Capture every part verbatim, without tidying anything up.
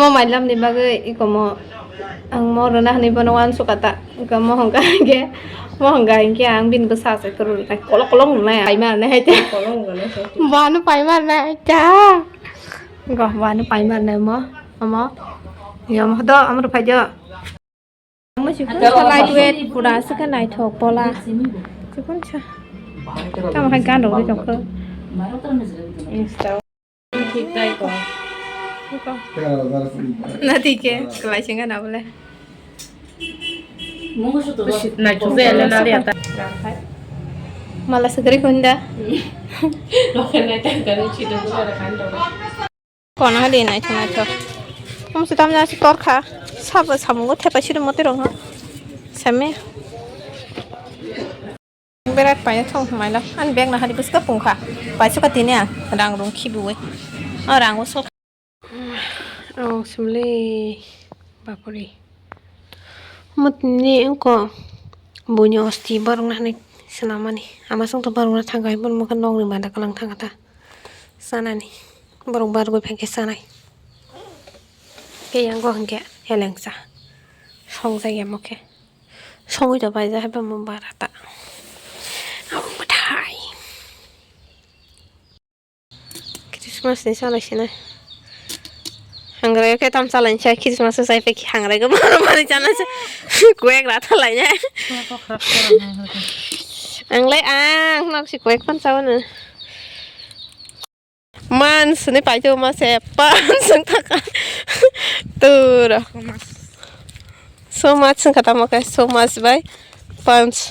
Mo mailam ni bagwi iko mo ang mo rwna hwnwi bono uansukha ta. Iko mo hwnka hinkhe, mo hwnka hinkhe ang bini bwsa se kwrwi rwnai. Kolok kolok rwnai, paima rwnai hai ta. Kolok rwnai hai ta. Bono paima rwnai hai ta. Go, bono paima rwnai mo, omo. Yo, mo do, amro phai do. Mo si kun sa lightweight, pura se khe naithok pola. Si kun sa. Tamo hai gan rok ri tongkho. Insta. Thik tai ko. Ko. Na thik he, kalai singa na bole. Naithok se ele na liya ta. Mala sagri khunda. Loke nai ta gari chito ko ra khan to. Kono hadi naithok naithok. Tamo se tamjani se torkha. Sabo samungo thepai siri mote rong ha. Same. Berat paina thong maila. Ani bag na hari bwswk pungkha. Paisuka tini ang rang rung khibiwi. O rango sol. O simle bapuri. Mutni engko buini osti borok na hinwi swnamani. Ama songto borok na thangkha, borok mokhe nokni bana kwlang thangkha ta. Chanani. Borok bargwi phaikhe chanai. Tei yang go hinkhe helengsa. Songjakya mokhe. Songwi to paijak hai bwmung bara ta. Ang bwthai. Christmas ni salai sinai. Hangrai khe tam salai sa Christmas sai pe hangrai go maro mari chana sa. Kuek ra thalai ya. Ang lai ang nok si kuek pan sawan. Man sini paito ma se pan sung thaka. Tura. So much sung kata mo kai so much bai punch.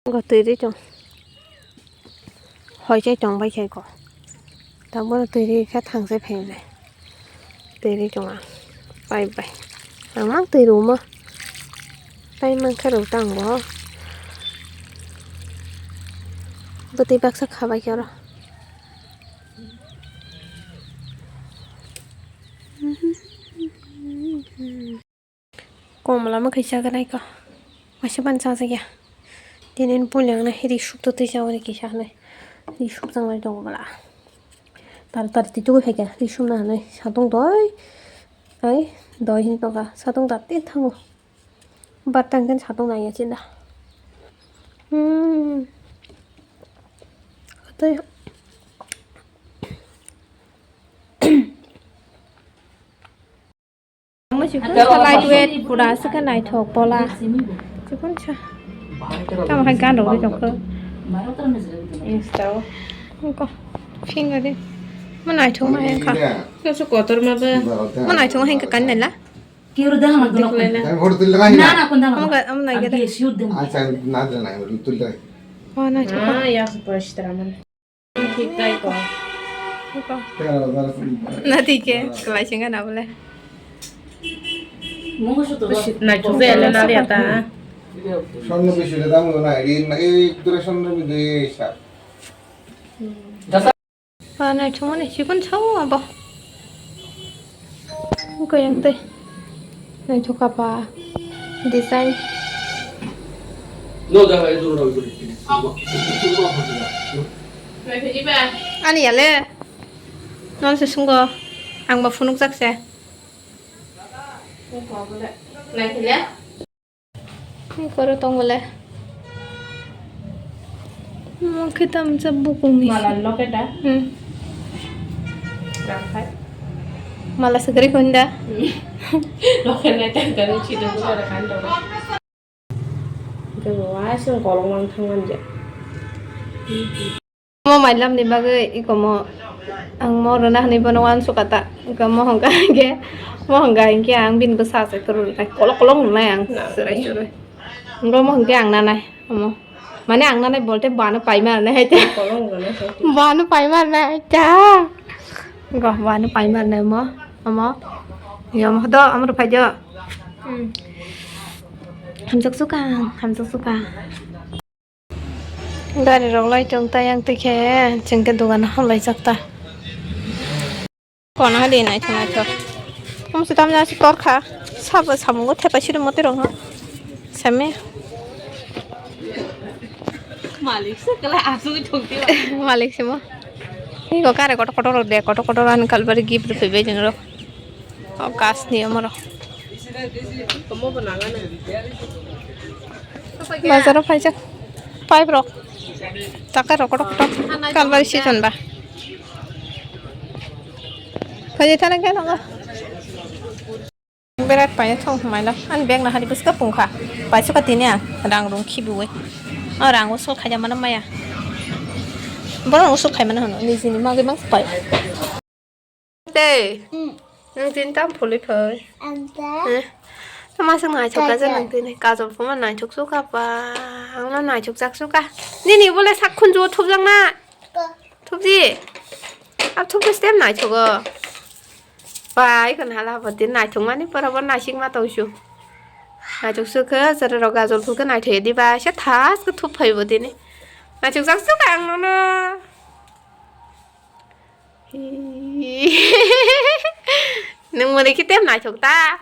Go twi ri tong. Hoi chai tong bai khai ko. Tamo twi ri kha thang se phai le. Twi ri tong ang. Bai bai. Ang mang twi ru mo. Tai mang khe ru tang bo. Bo twi baksa kha bai khe ro. Komla mwkhai chaganai ko. Waisa ban chajakya. Tini puila ang nai ri suk to twi chawi kisa hinwi. Ri suk changlai tongo bwla. Tar tar twi tugui phaikha ri suk na hinwi satung doi. Ai doi hinwi tongkha satung tar tin thango. Bar tang khe satung naiya chinda. Hmm. Tei Mo si kun sa lightweight pura se khe naithok pola. Si kun sa. Tamo hai gan rok ri tongkho. Insta o. Ko. Finger di. Mo naithok ma hengkha. Ko su kotor ma ba. Mo naithok ma hengkha kan nela. Kiro dah ma dulu. Kami photo tulle rai na. Amo ga, amo nai ga. Acha na dile na tulle rai. Wa naithok. Ah, ya su pura sitra man. Thik tai ko. Ko. Na thik he, kalai singa na bole. Naithok se ele na liya ta. Sonno bisi le dam na, ri na, ei dure sonno bi de sa. Pa naithok mani, chikon sao abo. Kayang tei. Naithok kha pa. Design. Ani yale. Non se sungo. Ang ba phunuk jak se. Ni koro tong bole. Mo khe tamsa bukung ni. Mala loket da? Hmm. Rangkhai. Mala sagri khon da? Hmm. Loket nai tang tang chidung ko da kan do. Ke wa sing kolong mang thang man ja. Mo mailam ni bagwi iko mo ang mo rwna hwnwi bono uansukha ta. Iko mo hwnka hinkhe, mo hwnka hinkhe ang bini bwsa se kwrwi rwnai. Kolok kolok rwnai ang chwrai chwrai. Ngo mo hinkhe ang nanai omo. Mane ang nanai bolte bano paima rwnai hai ta. Bano paima rwnai hai ta. Go bano paima rwnai mo. Omo. Yo mo do amro phai do. Hmm. Hamjak sukha, hamjak sukha. Gari rok lai tong tai ang twi khe chwng khe dogan hamlaijak ta. Kono hadi naithok naithok. Tamo se tamjani se torkha. Sabo samungo thepai siri mote rok no. Same. Malik se kala asugwi thok diba. Malik se mo. Iko kare kotor kotor rok de, kotor kotor ani kalbari gift rw phaibai jeng rok. O gas ni omoro. Bazaro phaijak. Pipe rok. Taka rok kotok kotok. Kalbari season ba. Phaidi thana khe nongo. Berat paina thong maila. Ani bag na hari bwswk pungkha. Paisuka tini ang rang rung khibiwi. O rang usul khaida mana maya. Borok usul khai mana hano. Nijini magwi mang pai. Tei. Hmm. Nwng tini tam phulwi phai. Ang ta. Eh. Tama sing naithok kaja. Kaja. Nwng tini kajol phuma naithok suka pa. Ang no naithok jak suka. Nini bole sak khunju thupjak na. Ko. Thupji. Ab thupji stem naithogo. Pai kon hala boti naithok mani pora bo naisik ma tong su. Naithok sukha jara rok gajol phulkhe naithok di ba se thas khe thup phai bo tini. Naithok jak suka ang nono. Nwng mani khe tem naithok ta?